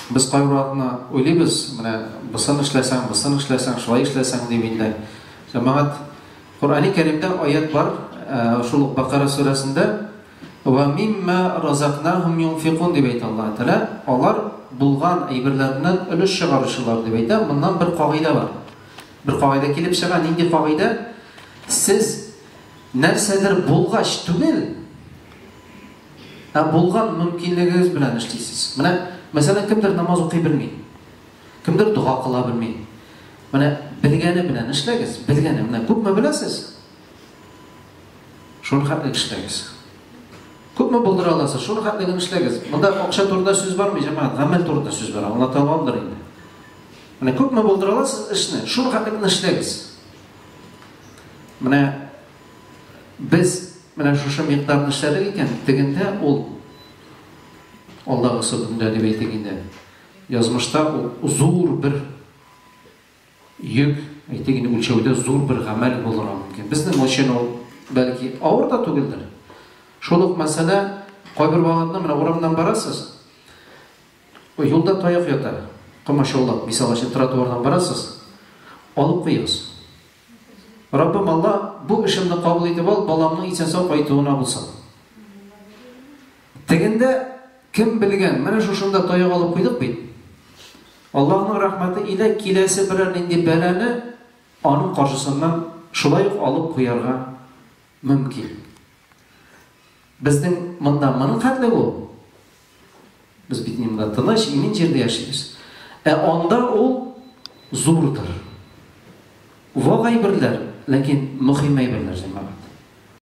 Без кайбер вакытны уйлыйбыз, менә бусын эшләсәң, бусын эшләсәң, шулай эшләсәң дип инде. Җәмәгать, Коръәни Кәримдә аять бар, шул ук Бакара сүрәсендә Ва мимма разакнахум юнфикун дип әйтә Аллаһ Тәгалә. Алар булган әйберләреннән өлеш чыгаручылар дип әйтә. Моннан бер кагыйдә бар. Бер кагыйдә килеп чыга. Нинди кагыйдә? Сез нәрсәдер булгач түгел, ә булган мөмкинлегегез белән эшлисез. Менә, мәсәлән, кемдер намаз укый белми. Кемдер дога кыла белми. Менә белгәне белән эшләгез, белгәне. Менә күпме беләсез? Шуны хәтле эшләгез. Күпме булдыра аласыз, шуны хәтлеген эшләгез. Монда акча турында сүз бармый, җәмәгать, гамәл турында сүз бара. Аңлата алгандыр инде. Менә күпме булдыра аласыз эшне, шуны хәтлеген эшләгез. Менә без менә шушы микъдарны эшләдек икән, тегендә ул алдагысы көндә дип әйтик инде. Язмышта ул зур бер йөк, әйтик инде, үлчәүдә зур бер гамәл булырга мөмкин. Безнең өчен ул бәлки авыр да түгелдер. Шул ук мәсьәлә кайбер вакытны менә урамнан барасыз, юлда таяк ята, комачаулап, мисал өчен тротуардан барасыз, алып куегыз. Раббым Алла, бу эшемне кабул итеп ал, баламның исән-сау кайтуына булсын. Тегендә кем белгән, менә шушында таяк алып куйдык бит. Аллаһның рәхмәте илә киләсе берәр нинди бәлане аның каршысыннан шулай ук алып куярга мөмкин. Безнең монда моның хәтле ул. Без бит монда тыныч, имин җирдә яшибез. Ә анда ул зурдыр. Вак әйберләр, ләкин мөһим әйберләр, җәмәгать.